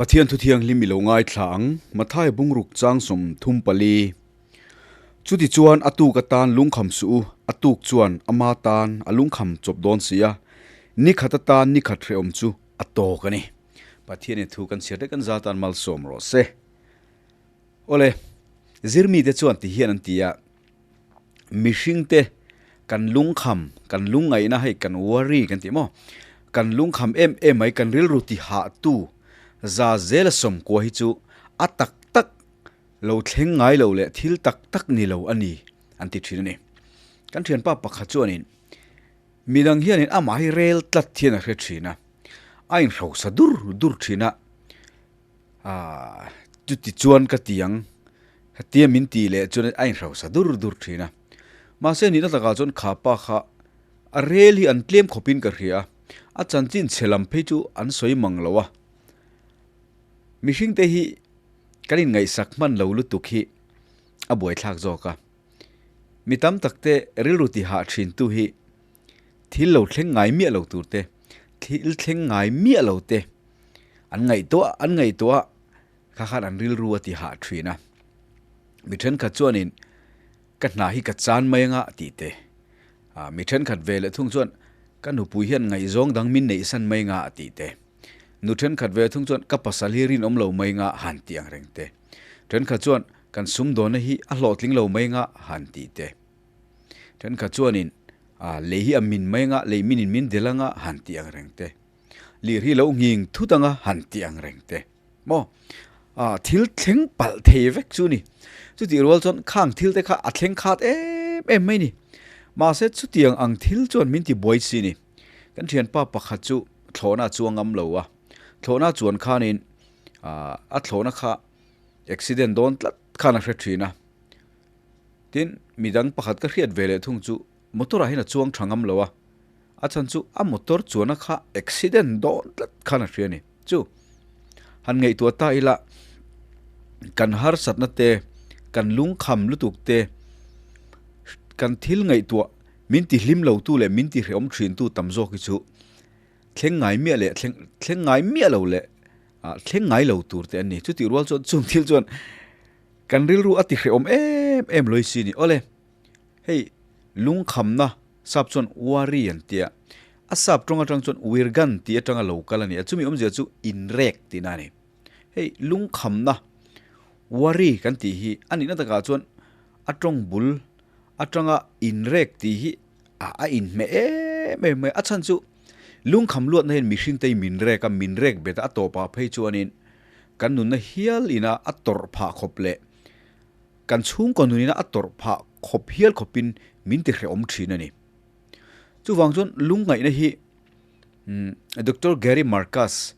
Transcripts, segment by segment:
Pathian thu thianghlim i lo ngaithla ang, Mathai bungruk chang 34. Chutichuan a tuk atan lungkham suh u, a tuk chuan ama tan a lungkham chawp dawn si a, ni khat atan ni khat hrehawm chu a tawk a ni. Pathianin thu kan chhiar te kan za tan malsawm rawh se. Awle, zirmite chuan ti hian an ti a, mihringte kan lungkham, kan lungngaihna hei kan worry kan tih maw, kan lungkham em em mai, kan rilru ti hahtu za zela sawmkua hi chu a tak tak lo thleng ngai lo leh thil tak tak ni lo a ni an ti thin a ni. Kan thianpa pakhat chuanin midang hianin amah hi rel tlat hian a hre thin a, a inhrosa dur dur thin a, Aaa chuti chuan ka ti ang, hetia min tih leh chuan a inhrosa dur dur thin a. Mahse nihna takah chuan kha pa kha a rel hi an tlem khawpin ka hria a, a chanchin chhe lam phei chu an sawi mang lo a. Mihring te hi kan inngaihsak hman lo lutuk hi a buaithlak zawk a. Mi tam tak te rilru ti hah thin tu hi thil lo thleng ngai miah lo tur te, thil thleng ngai miah lo te an ngaihtuah an ngaihtuah kha khan an rilru a ti hah thin a. Mi thenkhat chuanin ka hna hi ka chan mai anga tih te, mi thenkhat ve leh thung chuan ka nupui hian ngaihzawng dang min neihsan mai anga tih te, nu thenkhat ve thung chuan ka pasal hi rinawm lo mai anga han tih ang reng te, thenkhat chuan kan sumdawnna hi a hlawhtling lo mai anga han tih te. Thenkhat chuanin a lei hi a min mai anga, lei minin min del anga han tih ang reng te. Lir hi lo nghing thut anga han tih ang reng te. Maw? A thil thleng palh thei vek chu ni. Chutih rual chuan khang thil te kha a thleng khat em em mai ni. Mahse chutiang ang thil chuan min ti buai si ni. Kan thianpa pakhat chu thlawhna a chuang ngam lo a. Thlawhna chuan khanin a thlawhna kha accident dawn tlat khan a hre thin a. Tin, midang pakhat ka hriat ve leh thung chu motor ah hian a chuang tha ngam lo a, a chhan chu a motor chuana kha accident dawn tlat khan a hria a ni. Chu han ngaihtuah ta ila kan harsatna te, kan lungkham lutuk te, kan thil ngaihtuah min ti hlim lo tu leh min ti hrehawm thin tu tam zawk hi chu thleng ngai miah leh thleng thleng ngai miah lo leh ah thleng ngai lo tur te an ni. Chutih rual chuan chung thil chuan Kan rilru a ti hrehawm em em lawih si ni. Awle, hei lungkhamna sap chuan worry an tia. A sap tawng atang chuan wirgan tih atanga lo kal a ni a, chumi awmzia chu inrek tihna a ni. Hei lungkhamna worry kan tih hi a nihna takah chuan a tawng bul atanga inrek tih hi a inhmeh em em mai a. A chhan chu lungkham luatna hian mihring te hi min rek a, min rek bet a, a tawpah phei chuanin Kan nunna hial ina a tawrh phah khawp leh kan chhungkaw nunina a tawrh phah khawp hial khawpin min ti hrehawm thin a ni. Chuvang chuan lungngaihna hi Doctor Gary Marcus,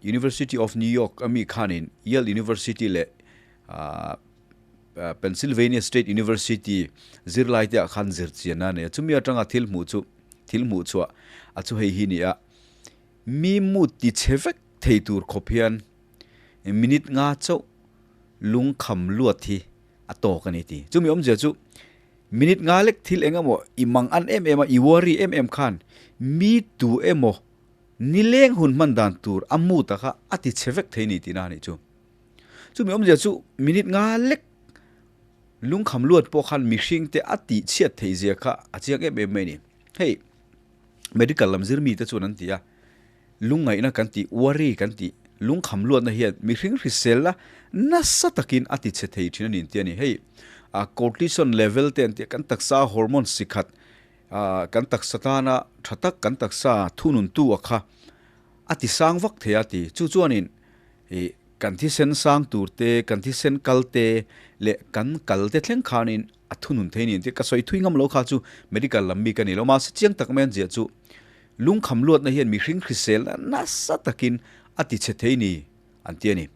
University of New York a mi khanin Yale University leh Pennsylvania State University zirlai te ah khan zirchian a nei a. Chumi atanga thil hmuh chu thil hmuh chhuah a chu hei hi ni a. Mi mut ti chhe vek thei tur khawp hian minute nga chauh lungkham luat hi a tawk a ni ti. Chumi awmzia chu minute nga lek thil eng emaw i mang an em em a, i worry em em khan mi tu emaw nileng hun hman dan tur a mut a kha a ti chhe vek thei ni tihna a nih chu. Chumi awmzia chu minute nga lek lungkham luat pawh khan mihring te a tih chhiat theih zia kha a chiang em em mai a ni. Hei. Medical lam zir mite chuan an ti a, lungngaihna kan tih, worry kan tih, lungkham luatna hian mihring hriselna nasa takin a ti chhe thei thin a ni an ti a ni. Hei cortisone level te an ti a, kan taksa hormone si khat kan taksa tana tha tak kan taksa thununtu a kha a ti sang vak thei a ti. Chu chuanin ih kan thisen sang tur te, kan thisen kal te leh kan kal te thleng khanin a thunun thei ni an ti. Ka sawi thui ngam lo kha chu medical lam mi ka ni lo. Mahse chiang tak mai an ziah chu lungkham luatna hian mihring hriselna nasa takin a ti chhe thei ni an ti a ni.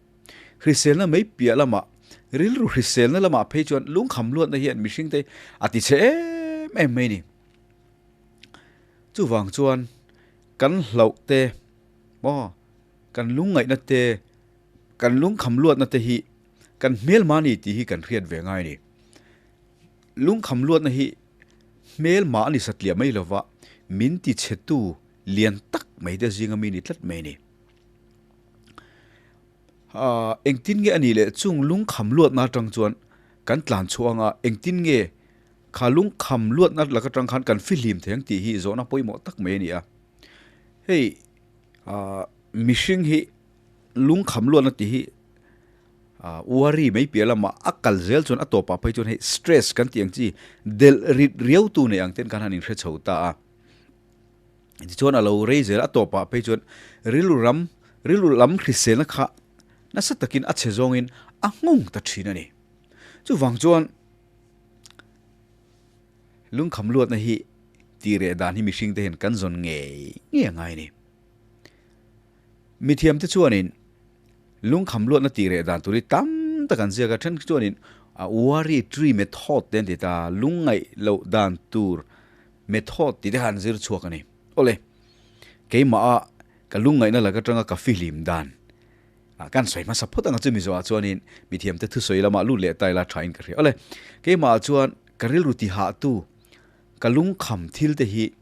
Hriselna mai piah lamah rilru hriselna lamah phei chuan lungkham luatna hian mihring te a ti chhe em em mai ni. Chuvang chuan kan hlauh te maw kan lungngaihna te kan lungkham luatna te hi Kan hmelma ni tih hi kan hriat ve ngai a ni. Lungkham luatna hi hmelma a ni satliah mai lova, min ti chhetu lian tak mai te zinga mi ni tlat mai a ni. Engtin nge a nih leh chung lungkham luatna atang chuan kan tlan chhuah anga engtin nge kha lungkham luatna lak atang khan kan fihlim thei ang tih hi zawhna pawimawh tak mai a ni a. Hei mihring hi lungkham luatna tih hi worry mai piah lamah a kal zel chuan a tawpah phei chuan hei stress kan tih ang chi delh rit riau tu nei ang ten khan han inhre chho ta a. Tichuan a lo rei zel a tawpah phei chuan rilru ram rilru lam hriselna kha nasa takin a chhe zawngin a nghawng ta thin a ni. Chuvang chuan lungkham luatna hi tih reh dan hi mihring te hian kan zawn ngei ngei a ngai a ni. Mithiam te chuanin lungkham luatna tih reh dan tur hi tam tak an ziak a, then chuanin worry tree method te an ti ta, lungngaih loh dan tur Method tih te kha an zir chhuak a ni. Awle, keimah a ka lungngaihna lak atanga ka fihlim dan ah kan sawi hmasa phawt ang a chumi zawhah chuanin mithiamte thusawi lamah lut leh ta ila thain ka hria. Awle, keimah ah chuan ka rilru tihahtu, ka lungkham thil te hi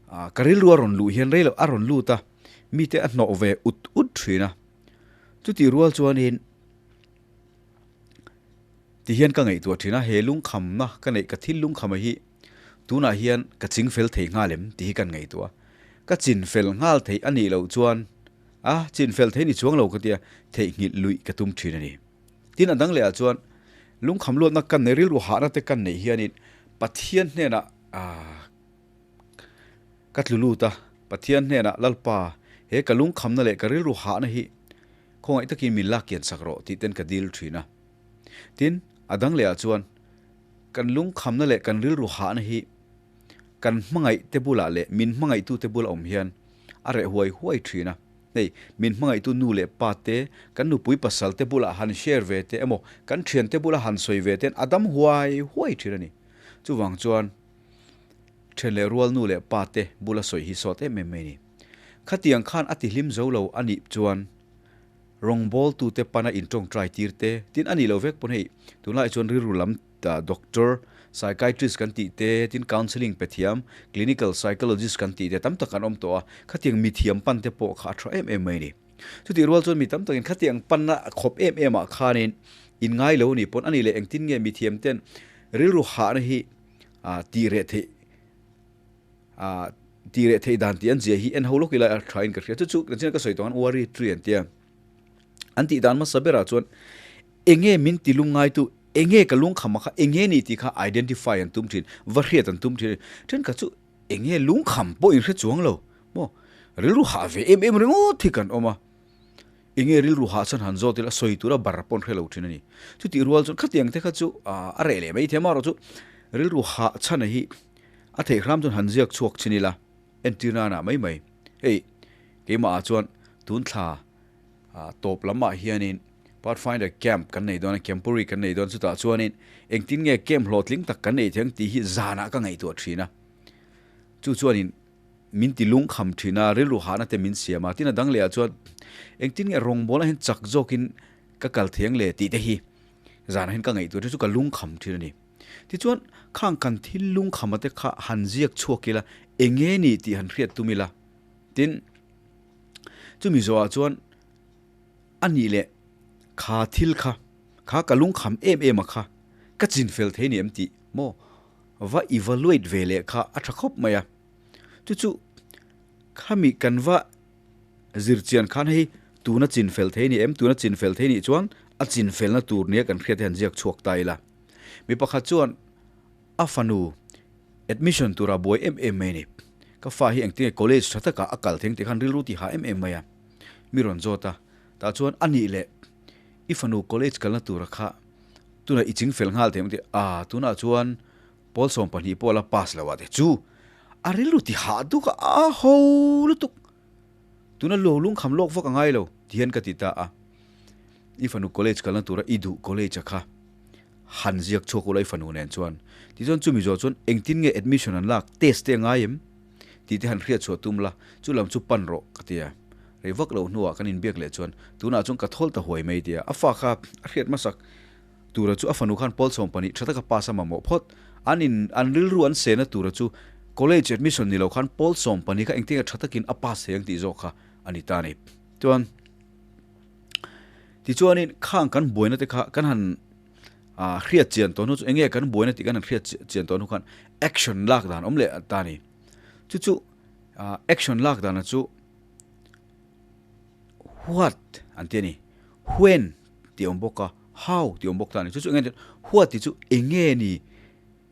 ah ka rilru a rawn luh hian rei loh a rawn lut a, mite a hnawh ve ut ut thin a. Chutih rual chuanin. Ti hian ka ngaihtuah thin a, he lungkhamna ka neih ka thil lungkhama hi tunah hian ka ching fel thei nghal em tih hi kan ngaihtuah a, ka chin fel nghal theih a nih loh chuan a chin fel thei ni chuang lo ka tia theihnghilh luih ka tum thin a ni. Tin a dang leh ah chuan lungkham luatna kan neih rilru hahna te kan neih hianin Pathian hnenah ka tlu lut a, Pathian hnenah Lalpa he ka lungkhamna leh ka rilru hahna hi Khawngaih takin min lak kian sak rawh tih ten ka dil thin a. Tin, a dang leh ah chuan kan lungkhamna leh kan rilru hahna hi kan hmangaih te bulah leh min hmangaihtu te bula awm hian a reh huai huai thin a. Hei, min hmangaihtu nu leh pa te, kan nupui pasal te bulah han share ve te emaw kan thian te bula han sawi ve ten a dam huai huai thin a ni. Chuvang chuan then leh rual nu leh pa te bula sawi hi sawt em em mai a ni. Khatiang khan a tihlim zo lo a nih chuan rawngbawltute pana intawngtai tir te, tin a nih loh vek pawn hei tunlaiah chuan rilru lam doctor, psychiatrist kan tih te, tin counselling pe thiam, clinical psychologist kan tih te tam tak an awm tawh a, khatiang mithiam pan te pawh kha a tha em em mai a ni. Chutih rual chuan mi tam takin khatiang panna khawp em em ah khanin in ngai lo a nih pawn a nih leh engtin nge mithiam ten rilru hahna hi tih reh theih Ah, tih leh theih dan tih an zia hi en ho lawk ila a tha in ka hria. Chu chu kan ka sawi tawh ang worry tree an tia. An tih dan hmasa berah chuan enge min ti lungngai tu, enge ka lungkham a kha enge ni tih kha identify an tum thin, va hriat an tum thin. Thenkhat chu enge lungkham pawh in hre chuang lo maw, rilru hah ve em em ringawt hi kan awm a. Enge rilru hah chuan han zawt ila sawi tura bar pawh an hre lo thin a ni. Chutih rual chuan khatiang te kha chu a reh leh mai thei amaherawh chu rilru hah chhan a hi A theih hram chuan han ziak chhuak chin ila, entir nana mai mai. Hei, keimah ah chuan tun thla tawp lamah hianin Pathfinder Camp kan nei dawn a, Camporee kan nei dawn, chutah chuanin engtin nge camp hlawhtling tak kan neih theih ang tih hi zanah ka ngaihtuah thin a. Chu chuanin min ti lungkham thin a, rilru hahna te min siam a, tin a dang lehah chuan engtin nge rawngbawla hian chak zawkin ka kal thei ang le tih te hi zanah hian ka ngaihtuah thin, chu ka lungkham thin a ni. Tichuan, khang kan thil lungkhama te kha han ziak chhuak ila, enge ni tih han hriat tum ila. Tin, chumi zawhah chuan a nih leh kha thil kha, kha ka lungkham em em a kha, ka chinfel thei ni em tih maw va evaluate ve leh kha a tha khawp mai a. Chu chu khami kan va zirchian khan hei tuna chinfel thei ni em, tuna chinfel thei nih chuan a chinfelna tur nia kan hriat hi han ziak chhuak ta ila. Mi pakhat chuan a fanu admission tura buai em em mai a ni. Ka fa hi engtin nge college tha takah a kal theng tih khan rilru ti ha em em mai a. Mi rawn zawt a, tah chuan a nih leh i fanu college kalna tura kha tunah i chingfel nghal thei ang tih a, tunah chuan pawl 12 pawh la pass lo ah te chu a rilru ti hah duk a, a ho lutuk. Tuna lo lungkham lawk vak a ngai lo ti hian ka ti ta a. I fanu college kalna tura i duh college a kha han ziak chhuak ula i fanu nen chuan. Tichuan chumi zawh chuan engtin nge admission an lak, test te a ngai em? tih te han hriat chhuah tum la, chu lam chu pan rawh ka ti a. Rei vak loh hnuah kan inbiak leh chuan tunah chuan ka thawl ta huai mai ti a. A fa kha a hriat hmasak tura chu a fanu khan pawl 12 tha taka pass a mamawh phawt. An in an rilru an sehna tura chu college admission ni lo khan pawl 12 kha engtin nge tha takin a pass thei ang tih zawk kha a ni ta a ni. Chuan. Tichuanin khang kan buaina te kha kan han hriat chian tawh hnu chu enge kan buaina tih kan han hriat chian tawh hnu khan action lak dan awm leh ta a ni. Chu chu action lak dana chu what an ti a ni. When tih awm bawk a, how tih awm bawk ta a ni. Chu chu enge what tih chu enge ni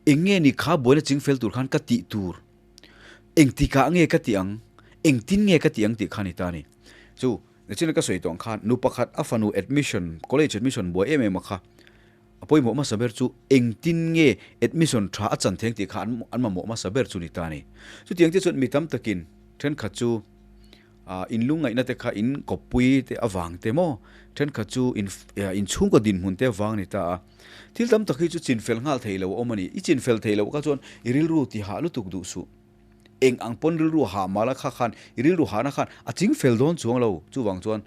enge ni kha buaina chingfel tur khan ka tih tur engtikah nge ka tih ang engtin nge ka tih ang tih kha a ni ta a ni. Chu Nichina ka sawi tawh ang khan nu pakhat a fanu admission, college admission buai em em a kha. A pawimawh hmasa ber chu engtin nge admission tha a chan theng tih kha an an mamawh hmasa ber chu ni ta a ni. Chutiang te chuan mi tam takin thenkhat chu ah inlungngaihna te kha in kawppui te avang te maw thenkhat chu in inchhungkaw dinhmun te avang a ni ta a. Thil tam tak hi chu chinfel nghal thei lo a awm a ni. I chinfel thei loh kha chuan i rilru tihah lutuk duh suh. Eng ang pawn rilru hah mah la kha khan i rilru hahna khan a ching fel dawn chuang lo. Chuvang chuan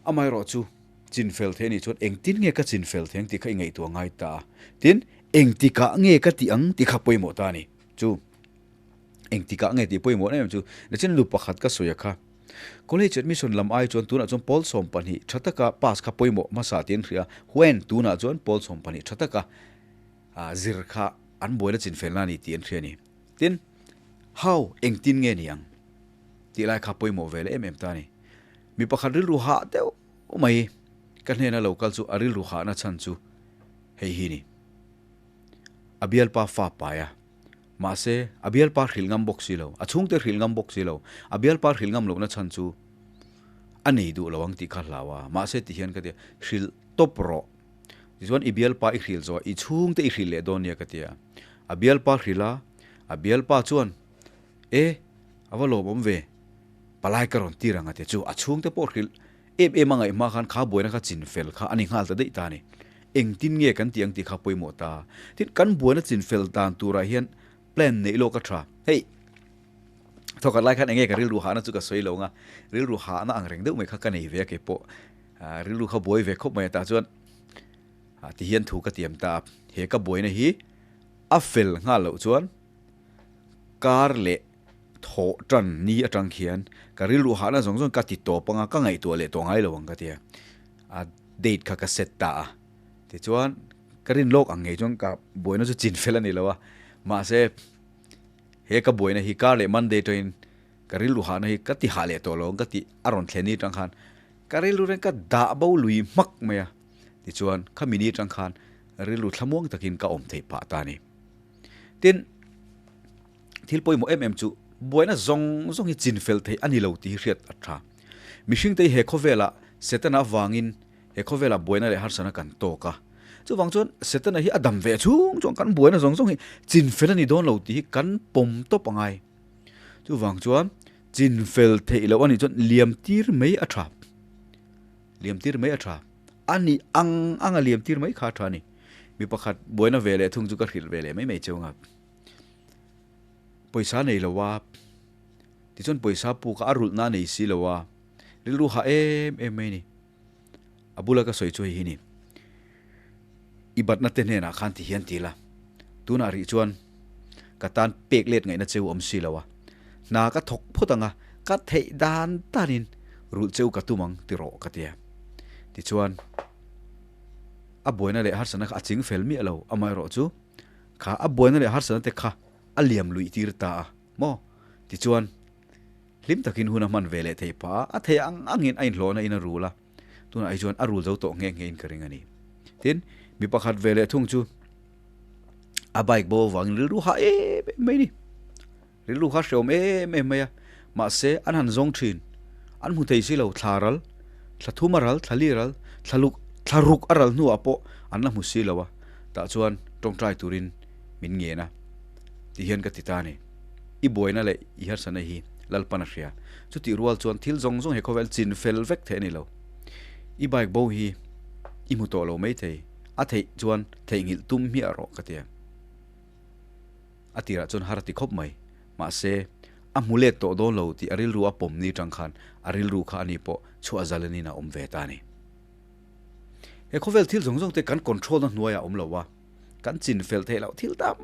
amaherawh chu chin fel thei a nih chuan engtin nge ka chin fel thei ang tih kha i ngaihtuah ngai ta a. Tin, engtikah nge ka tih ang tih kha pawimawh ta a ni. Chu engtikah nge tih pawimawh em em chu nichin nu pakhat ka sawi a kha. College admission lam ai chuan tunah chuan pawl 12 tha taka pass kha pawimawh hmasa tiin hria. When tunah chuan pawl 12 tha taka zir kha an buaina chinfelna a ni tih an hria a ni. Tin, how, engtin nge ni ang? Tih lai kha pawimawh ve leh em em ta a ni. Mi pakhat rilru hah deuh mai ka hnena lo kal chu a rilru hahna chhan chu hei hi ni. A bialpa fa pai a, mahse a bialpa hrilh ngam bawk si lo, a chhungte hrilh ngam bawk si lo, a bialpa hrilh ngam lohna chhan chu a nei duh lo ang tih kha hlau a, mahse tihian ka ti a, hrilh tawp rawh. Tichuan i bialpa i hrilh zawh, i chhungte i hrilh leh dawn nia ka ti a. A bialpa hrilh a, a bialpa chuan, E, a va lawmawm ve, palai ka rawn tir ang a ti a. Chu a chhungte pawh hrilh em em a ngaih hma khan kha buaina kha chinfel kha a ni nghal ta daih ta a ni. Engtin nge kan tih ang tih kha pawimawh ta. Tin, kan buaina chinfel dan turah hian plan neih lawk a tha. Hei, thawkhat lai khan enge ka rilru hahna chu ka sawi lo ang a, rilru hahna ang reng deuh mai kha ka nei ve a keipawh. Rilru kha buai ve khawp mai a tah chuan ti hian thu ka tiam ta a, he ka buaina hi a fel nghal loh chuan kar leh thawh tan ni atang khian ka rilru hahna zawng zawng ka ti tawp anga ka ngaihtuah leh tawh ngai lo ang ka ti a, a date kha ka set ta a, tichuan ka rin lawk ang ngei chuan ka buaina chu chin fel a ni lo a, mahse he ka buaina hi kar leh Monday atangin ka rilru hahna hi ka ti hah leh tawh lo ang ka tih a rawn thlen ni atang khan Ka rilru reng ka dah bo lui hmak mai a, tichuan khami ni atang khan rilru thlamuang takin ka awm theih phah ta a ni. Tin, thil pawimawh em em chu buaina zawng zawng hi chinfel theih a ni lo tih hi hriat a tha. Mihringte hi he khawvelah Setana avangin he khawvelah buaina leh harsana kan tawk a. Chuvang chuan Setana hi a dam ve chhung chuan kan buaina zawng zawng hi chinfel a ni dawn lo tih hi kan pawm tawp a ngai. Chuvang chuan Chinfel theih loh a nih chuan liam tir mai a tha. Liam tir mai a tha. A nih ang ang a liam tir mai kha a tha a ni. Mi pakhat buaina ve leh thung chu ka hrilh ve leh mai mai cheu ang a. Pawisa nei lo a, tichuan pawisa puk a a rulhna a nei si lo a, rilru hah em em mai a ni. A bula ka sawi chu hei hi ni. I batna te hnenah khan ti hian ti la, tunah rih chuan ka tan pek let ngaihna cheu awm si lo a, hna ka thawk phawt ang a, ka theih dan danin rulh cheu ka tum ang ti rawh ka ti a. Tichuan, a buaina leh harsatna kha a ching fel miah lo, amaherawh chu kha a buaina leh harsatna te kha a liam luih tir ta a maw? Tichuan, hlim takin hun a hman ve leh theih phah a, a theih ang angin a inhlawhna in a rul a. Tunah hi chuan a rul zo tawh nghe nghe in ka ring a ni. Tin, mi pakhat ve leh thung chu a bike bo avangin rilru ha em em mai ni. Rilru kha hreawm em em mai a. Mahse, an han zawng thin. An hmu thei si lo, thla ral, thla thum a ral, thla li ral, thla luk, thla ruk a ral hnuah pawh an la hmu si lo a. Tah chuan tawngtai turin min ngen a. Ti hian ka ti ta a ni. I buaina leh i harsatna hi Lalpan a hria. Chutih rual chuan thil zawng zawng he khawvel chin fel vek theih a ni lo. I bike bo hi i hmu tawh lo mai thei. A theih chuan theihnghilh tum hmiah rawh ka ti a. A tirah chuan har a ti khawp mai. Mahse, a hmu let tawh dawn lo tih a rilru a pawm ni tang khan a rilru kha ani pawh chhuah zalenin a awm ve ta a ni. He khawvel thil zawng zawng te kan control na hnuaiah a awm lo a. Kan chinfel theih loh thil tam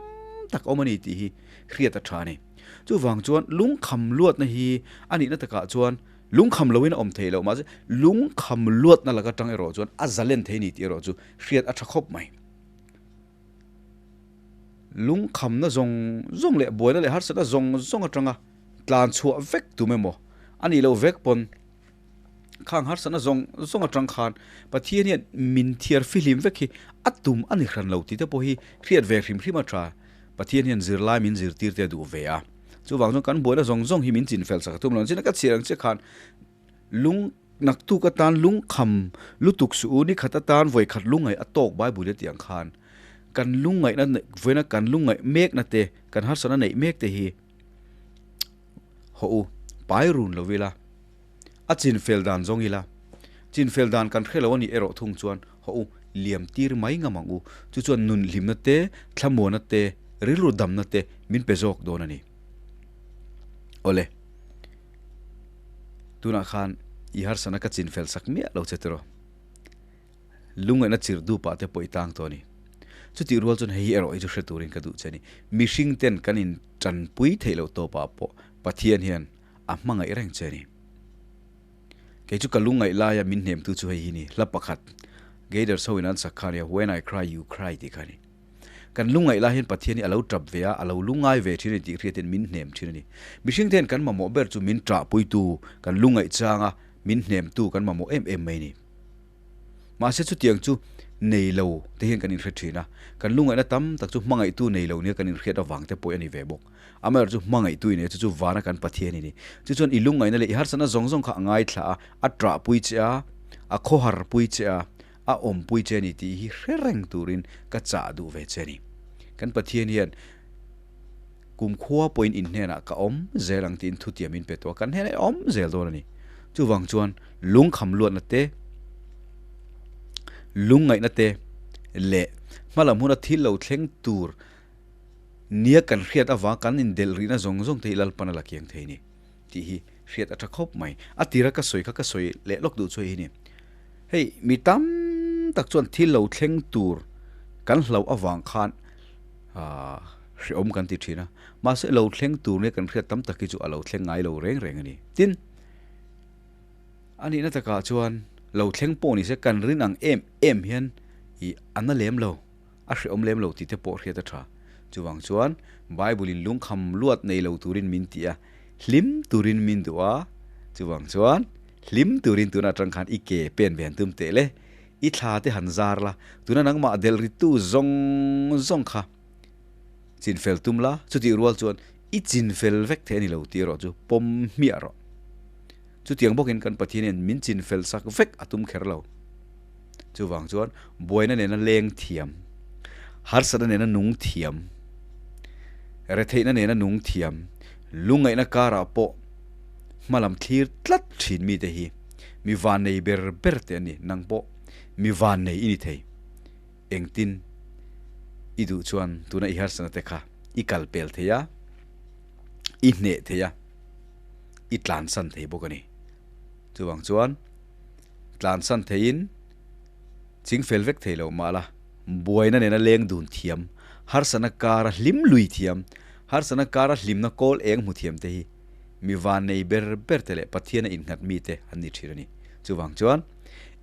tak awm a ni tih hi hriat a tha a ni. Chuvang chuan lungkham luatna hi a nihna takah chuan. Lungkham loin a awm thei lo, mahse lungkham luatna laka tang erawh chuan a zalen thei ni tih erawh chu hriat a tha khawp mai. Lungkhamna zawng zawng leh buaina leh harsatna zawng zawng atanga tlan chhuah vek tum emaw a nih loh vek pawn khang harsatna zawng zawng atang khan Pathian hian min thiar fihlim vek hi a tum a ni hran lo tih te pawh hi hriat ve hrim hrim a tha. Pathian hian zirlai min zirtir te a duh ve a. Chuvang chuan kan buaina zawng zawng hi min chinfel sak a tum lo. China ka chhiar ang che khan lung naktuk atan lungkham lutuk suh u, nikhat atan vawikhat lungngaih a tawk Bible a tih ang khan kan lungngaihna vawiina kan lungngaih mekna te, kan harsatna neih mek te hi hawh u, pai run lo ila, a chinfel dan zawng ila, chinfel dan kan hre lo a nih erawh thung chuan hawh u, liam tir mai ngam ang u, chu chuan nun hlimna te, thlamuanna te, rilru damna te min pe zawk dawn a ni. Awle. Tunah khan i harsatna ka chinfel sak miah lo che tiraw. Lungngaihna chir dup ah te pawh i tang tawh a ni. Chutih rual chuan hei hi erawh hi chu hre turin ka duh che a ni. Mihring ten kan in tanpui theih loh tawp ah pawh Pathian hian a hmangaih reng che a ni. Kei chu ka lungngaih laia min hnemtu chu hei hi ni, hla pakhat Gaither ho in an sak kha a nia, When I Cry You Cry tih kha a ni. Kan lungngaih lai hian Pathian hi a lo tap ve a, a lo lungngai ve thin a ni tih hriatin min hnem thin a ni. Mihring te hian kan mamawh ber chu min ṭahpuitu, kan lungngaih changa min hnemtu kan mamawh em em mai a ni. Mahse chutiang chu nei lo te hian kan inhre thin a, kan lungngaihna tam tak chu hmangaihtu nei lo nia kan inhriat avang te pawh a ni ve bawk. Amaherawhchu chu hmangaihtu i nei a, chu chu vana kan Pathian i ni. Chu chuan i lungngaihna leh i harsatna zawng zawng kha a ngaithla a, a ṭahpui che a, a khawharpui che a, a awmpui che a ni tih hi hre reng turin ka chah duh ve che a ni. Kan Pathian hian kumkhua pawhin in hnenah ka awm zel ang tiin thutiam min pe tawh a, kan hnenah i awm zel dawn a ni. Chuvang chuan lungkham luatna te, lungngaihna te leh hmalam huna thil lo thleng tur nia kan hriat avang kan indelh rihna zawng zawng te hi Lalpan a la kiang thei a ni. Tih hi hriat a tha khawp mai. A tira ka sawi kha ka sawi leh lawk duh chu hei hi ni. Hei mi tam tak chuan thil lo thleng tur kan hlauh avang khan aah hrehawm kan ti thin a. Mahse lo thleng tur nia kan hriat tam tak hi chu a lo thleng ngai lo reng reng a ni. Tin, a nihna takah chuan lo thleng pawh ni se kan rin ang em em hian ih a na lem lo. A hrehawm lem lo tih te pawh hriat a tha. Chuvang chuan Bible in lungkham luat nei lo turin min ti a, hlim turin min duh a, chuvang chuan hlim turin tuna atang khan i ke pen ve han tum teh le, i thla te han zar la, tuna nangmah delh ritu zawng zawng kha chinfel tum la, chutih rual chuan i chinfel vek thei a ni lo tih erawh chu pawm hmiah rawh. Chutiang bawkin kan Pathian hian min chinfel sak vek a tum kher lo. Chuvang chuan buaina nena leng thiam, harsatna nena nung thiam, retheihna nena nung thiam, lungngaihna karah pawh hmalam thlir tlat thin mite hi mi vannei ber ber te an ni. Nang pawh mi vannei i ni thei. Engtin i duh chuan tuna i harsatna te kha i kal pel thei a, i hneh thei a. i tlansan thei bawk a ni. Chuvang chuan tlansan theiin ching fel vek thei lo mah la, buaina nena leng dun thiam, harsatna kara hlim lui thiam, harsatna kara hlimna kawl eng hmu thiam te hi mi vannei ber ber te leh Pathiana innghat mi te an ni thin a ni. Chuvang chuan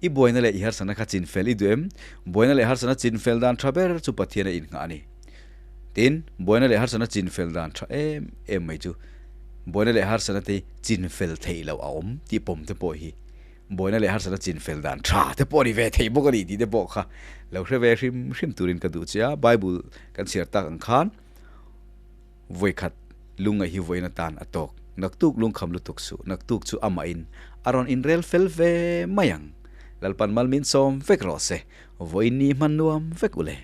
i buaina leh i harsatna kha chinfel i duh em? Buaina leh harsatna chinfel dan tha ber chu Pathiana innghah a ni. Tin, buaina leh harsatna chinfel dan tha em em mai chu buaina leh harsatna te chinfel theih loh a awm tih pawm te pawh hi buaina leh harsatna chinfel dan tha te pawh a ni ve thei bawk a ni tih te pawh kha lo hre ve hrim hrim turin ka duh che a. Bible kan chhiar tak ang khan vawikhat lungngaih hi vawiin atan a tawk. Naktuk lungkham lutuk suh, naktuk chu amahin a rawn inrel fel ve mai ang. Lalpan mal min sawm vek rawh se, vawiin ni hman nuam vek u le.